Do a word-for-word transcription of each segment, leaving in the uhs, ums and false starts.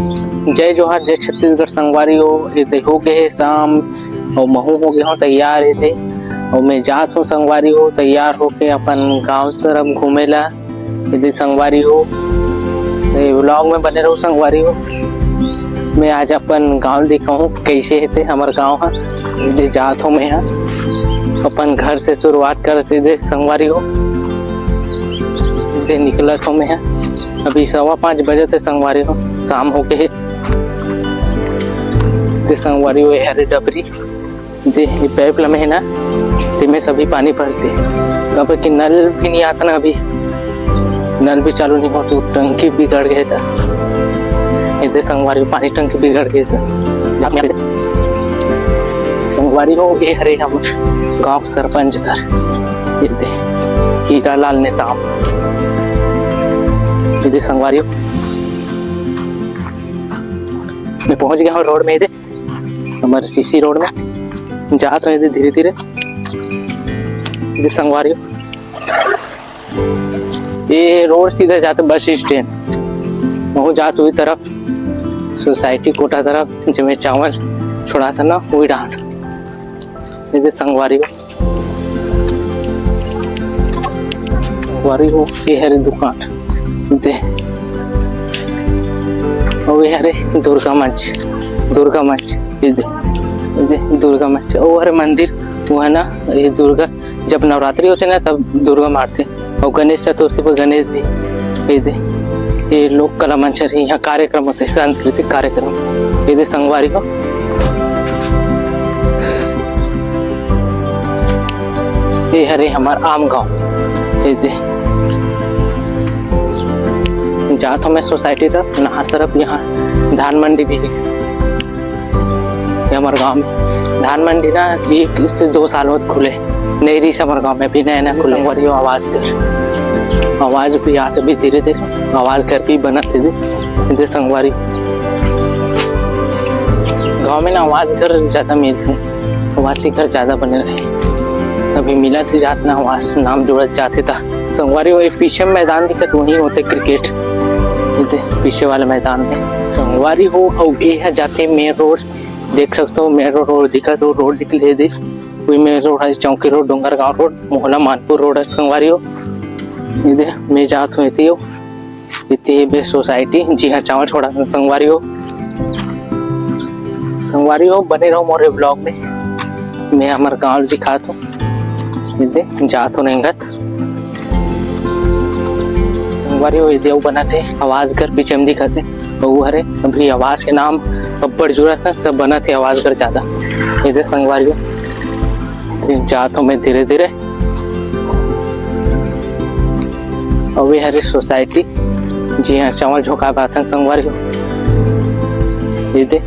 जय जोहार, जय छत्तीसगढ़ संगवारी हो। ये देखो के हे शाम, अउ महू हो गए हो तैयार हे दे। अउ मैं जात हूँ संगवारी हो, तैयार होके अपन गांव तरफ घूमे ला। ये दे संगवारी हो, ये vlog में बने रहो संगवारी हो। मैं आज अपन गांव दिखाऊं कैसे हे ते हमर गांव ह। ये दे जात हूँ मैं ह, अपन घर से शुरुआत करते दे संगवारी हो। ये दे निकलत हूँ मैं ह। अभी सवा पाँच बजे थे संगवारी हो, शाम हो गए हे। ते संगवारी हो, ये हरे डबरी, दे ये पाइप लमे हे ना, ते में सभी पानी भरते। काबर कि नल भी नहीं आता ना अभी, नल भी चालू नहीं हो, तो टंकी बिगड़ गए था। ये दे संगवारी हो, पानी टंकी बिगड़ गए था। संगवारी हो, ये हरे हम गांव सरपंच घर, ये दे हीरा लाल नेताम। ये दे संगवारी हो, मैं पहुंच गया हूँ रोड में, ये दे हमर सीसी रोड में। जात हूँ ये दे धीरे धीरे, ये दे संगवारी हो। ये रोड सीधा जाते बस स्टैंड, वहू जात हुई तरफ सोसाइटी कोटा तरफ, जब मैं चावल छोड़ा था ना, वही डाल। ये दे संगवारी हो, संगवारी हो, ये हरे दुकान दे, अउ ये हरे दुर्गा मंच, दुर्गा मंच ये दे, ये दे दुर्गा मंच, अउ हरे मंदिर वो है ना, ये दुर्गा, जब नवरात्रि होते ना तब दुर्गा मारते, अउ गणेश चतुर्थी पर गणेश भी। ये दे, ये लोक कला मंच है, यहाँ कार्यक्रम होते, सांस्कृतिक कार्यक्रम। ये दे संगवारी हो, ये हरे हमार आम गांव। ये दे, जात हूँ मैं सोसाइटी तरफ, नहर तरफ, यहाँ धान मंडी भी है। ये हमर गांव में धान मंडी ना एक से दो साल होत खुले, नई रहिस हमर गांव में, अभी नया नया खुले। संगवारी हो, आवास घर, आवास भी आत अभी धीरे धीरे, आवास घर भी बनत हे दे, दे संगवारी। गांव में ना आवास घर ज्यादा मिलथे, आवासी घर ज्यादा बने रहे, अभी मिलत ही जात ना आवास, नाम जोड़त जात हे ता। संगवारी हो, ये पीछे में मैदान दिखत, वहीं होते क्रिकेट, ये दे पीछे वाले मैदान में। संगवारी हो, अउ ये ह जाथे मेन रोड, देख सकते हो मेन रोड, रोड दिखत हो, रोड निकले दे, वही मेन रोड है, Chowki road, Dongargaon road, Mohla Manpur road है संगवारी हो। ये दे मैं जात हूँ एती हो, एती हे बे सोसाइटी, जी हाँ, चावल छोड़ा था संगवारी हो। संगवारी हो, बने रहो मोरे vlog में, मैं हमर गांव दिखात हूँ। ये दे जात हो रेंगत। संगवारी हो, ये दे अउ बनत हे आवास घर, पीछे में दिखत हे, वो हरे अभी आवास के नाम अब्बड़ जुड़त हे, तब बनत हे आवास घर ज्यादा। ये दे संगवारी हो, ये जात हो मैं धीरे धीरे। अउ ये हरे सोसाइटी, जी हाँ, चावल झोंका बाथन संगवारी हो। ये दे,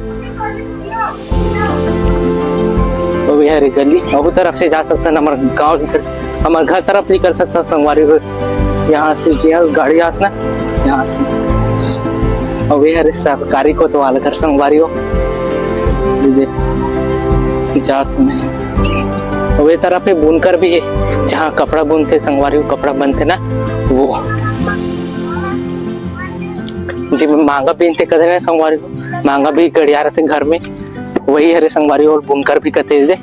अउ ये हरे गली, अउ तरफ से जा सकथन, हमर गांव निकल, हमर घर तरफ निकल सकथन संगवारी हो। यहाँ से जे गाड़ी आत ना, यहाँ से। अउ ये हरे सरकारी कोतवाल घर संगवारी हो। ये दे, जात में। अउ ये तरफ हे बुनकर भी हे, जहाँ कपड़ा बुनथे संगवारी हो, कपड़ा बनथे ना, वो। जी, मांगा बीनथे कथे ना संगवारी हो, मांगा भी गड़िया रहते घर में, वही हरे संगवारी हो, अउ बुनकर भी कथे दे।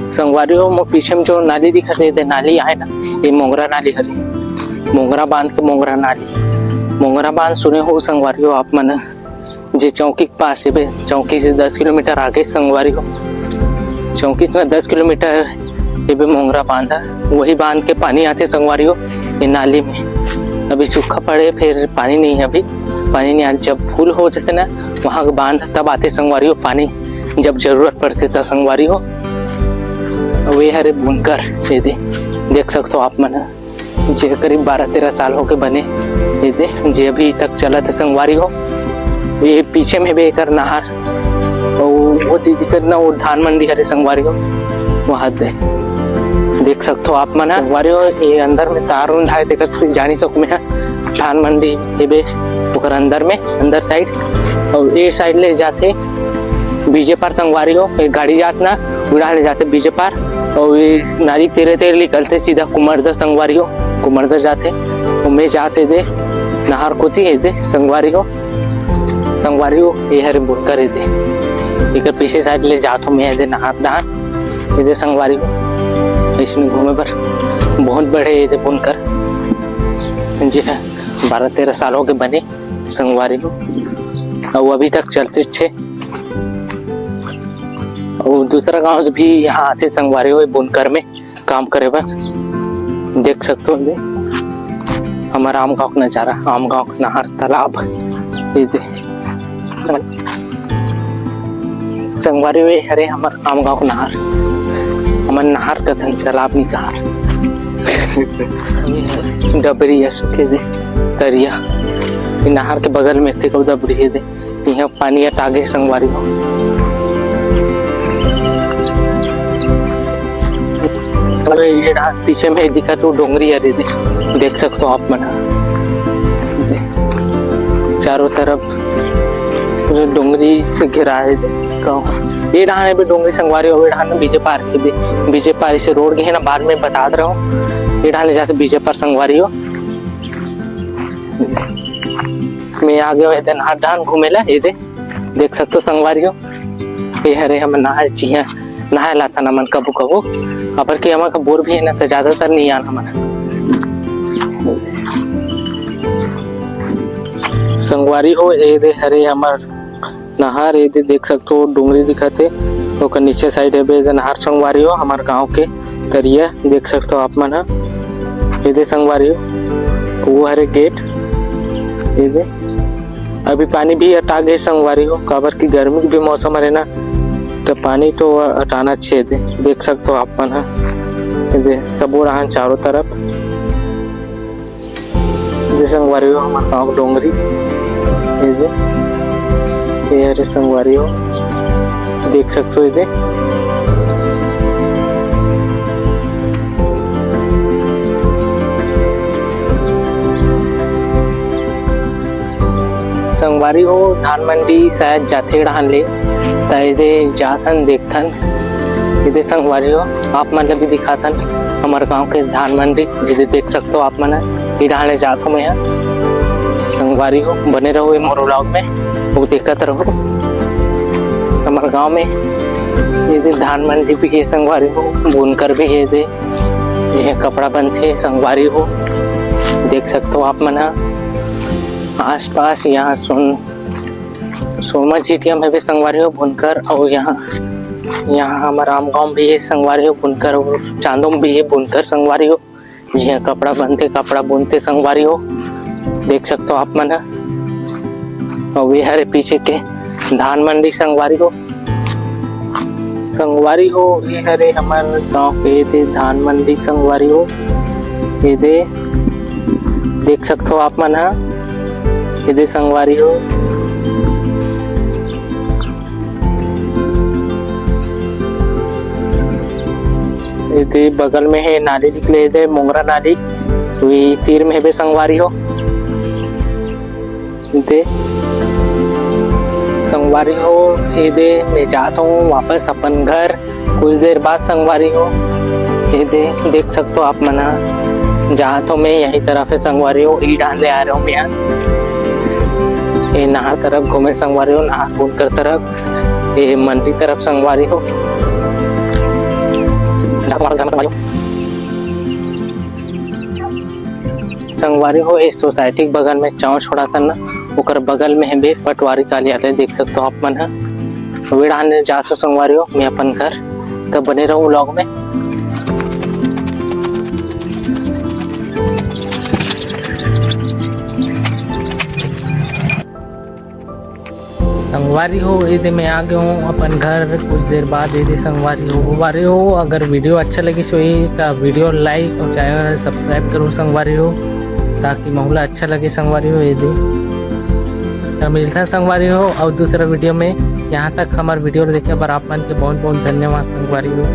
संगवारी हो, मोर पीछे में जो नाली दिखत हे, दे नाली आए ना, ये मोंगरा नाली हरे, मोंगरा बांध के मोंगरा नाली। मोंगरा बांध सुने हो संगवारी हो आप मन, जे चौकी के पास हे बे, चौकी से दस किलोमीटर आगे संगवारी हो, चौकी से दस किलोमीटर ये बे मोंगरा बांध हे, वही बांध के पानी आथे संगवारी हो, ये नाली में। अभी सूखा पड़े, फिर पानी नहीं है, अभी पानी नहीं आए, जब फुल हो जाथे ना, वहाँ के बांध तब आथे संगवारी हो पानी, जब जरूरत पड़थे त संगवारी हो। अउ ये हरे बुनकर, ये दे, देख सकथो आप मन, जे करीब बारह तेरह साल होके बने, ये दे, जे अभी तक चलत हे संगवारी हो। ये पीछे में बे एकर नहर, अउ वो दीदी कर ना, वो धान मंडी हरे संगवारी हो, वहाँ दे, देख सकथो आप मन ह। संगवारी हो, ये अंदर में तार उंधाए, तेकर से जानी सकूँ मैं ह। धान मंडी हेबे, ओकर अंदर में, अंदर side, अउ ए side ले जाथे बीजे पार संगवारी हो, एक गाड़ी जात ना, उड़ा ले जाथे बीजे पार, अउ ये नाली के तेरे तेरे निकलथे सीधा कुमरदा संगवारी हो, कुमरदा जाथे, ओमे जाथे दे, नहर कोती हे दे संगवारी हो, संगवारी हो, ये हरे बुनकर हे दे। एकर पीछे side ले जात हो मैं हे दे नहर डहान, ये दे संगवारी हो। इसमें घूमे बर बहुत बड़े ये दे बुनकर, जे ह बारह तेरह साल हो गए बने संगवारी हो, अउ अभी तक चलते छे। अउ दूसरा गांव से भी यहाँ आते संगवारी हो, बुनकर में काम करे बर। देख सकते हो दे, हमारा आम गांव का नजारा, आम गांव का नहर, तालाब, ये दे। संगवारी हो, ये हरे हमर आम गांव का नहर, हमन नहर कथन, तालाब नहीं कहा। डबरी या सूखे दे तरिया, ये नहर के बगल में एक ठे डबरी हे दे। यहाँ पानी अटागे संगवारी हो। अरे ये डहान पीछे में दिखत हो डोंगरी हरे दे, देख सकते हो आप मन ह। दे, चारों तरफ पूरे डोंगरी से घिरा हे दे गाँव। ये डहान हे बे डोंगरी संगवारी हो, ये डहान बीजे पार से बे, बीजे पार से रोड गे हे ना, बाद में बता दे रहा हूँ। ये डहान ले जाते बीजे पार संगवारी हो। मैं आ गया हूँ ये दे नहर डहान घूमे ला, ये दे। देख सकते हो संगवारी हो, ये हरे हमन नहाए जिहाँ, नहाए लाथन हमन कभू कभू, काबर कि हमन का बोर भी है ना, तो ज्यादातर नहीं आन हमन। संगवारी हो, ये दे हरे हमर नहर, ये दे देख सकते हो डोंगरी दिखत हे, ओकर नीचे side हे बे, ये दे नहर संगवारी हो, हमर गांव के तरिया देख सकते हो आप मन ह। ये दे संगवारी हो, वो हरे गेट, ये दे। अभी पानी भी अटा गए संगवारी हो, काबर कि गर्मी के भी मौसम हरे ना, तो पानी तो अटाना छे दे। देख सकते हो आप मन ह, ये दे सबो रहन चारों तरफ। ये दे संगवारी हो, हमर गाँव के डोंगरी, ये दे, ये हरे संगवारी हो, देख सकते हो ये दे। संगवारी हो, धान मंडी शायद जाथे डहान ले, त ये दे जाथन, देखथन। ये दे संगवारी हो, आप मन ल भी दिखाथन हमर गांव के धान मंडी। ये दे देख सकते हो आप मन ह, ये डहान ले जात हो मैं ह। संगवारी हो, बने रहो ये मोर vlog में, वो देखत रहो। हमर गांव में ये दे धान मंडी भी हे संगवारी हो, बुनकर भी हे दे, जिहे कपड़ा बनथे संगवारी हो, देख सकते हो आप मन ह। आसपास यहाँ सोन-, सोनमा जीटीएम हवे संगवारी हो बुनकर, अउ यहाँ, यहाँ हमर आम गाँव भी हे संगवारी हो बुनकर, अउ चांदो में भी हे बुनकर संगवारी हो, जिहाँ कपड़ा बनथे, कपड़ा बुनथे संगवारी हो, देख सकते हो आप मन ह। अउ ये हरे पीछे के धान मंडी संगवारी हो, संगवारी हो, ये हरे हमर गांव के ये दे धान मंडी संगवारी हो, ये दे देख सकते हो आप मन ह, ये दे संगवारी हो, ये दे बगल में हे नाली निकले, ये दे मोंगरा नाली, वही तीर में हेबे संगवारी हो। दे संगवारी हो, ये दे मैं जात हूँ वापस अपन घर। कुछ देर बाद संगवारी हो, ये दे देख सकते हो आप मन ह, जात हूँ मैं यही तरफ है संगवारी हो, ई डहान ले आ रहा हूँ मैं यहाँ। ये नहर तरफ घूमे संगवारी हो, नहर बुनकर तरफ, ये मंडी तरफ संगवारी हो। जात हूँ वापस घर में संगवारी हो। संगवारी हो, ए सोसाइटी के बगल में चांव छोड़ाथन ना, ओकर बगल में हेबे पटवारी कार्यालय, देख सकते हो आप मन ह। वे डहान जात हो संगवारी हो, मैं अपन घर, तो बने रहो vlog में। संगवारी हो, ये दे मैं आ गया हूँ अपन घर कुछ देर बाद। ये दे संगवारी हो, संगवारी हो, अगर video अच्छा लगिस होही त video like और channel subscribe करो संगवारी हो, ताकि महू ला अच्छा लगे संगवारी हो। ये दे त मिलथन संगवारी हो अउ दूसरा video में। यहाँ तक हमर video देखे बर आप मन के बहुत बहुत धन्यवाद संगवारी हो।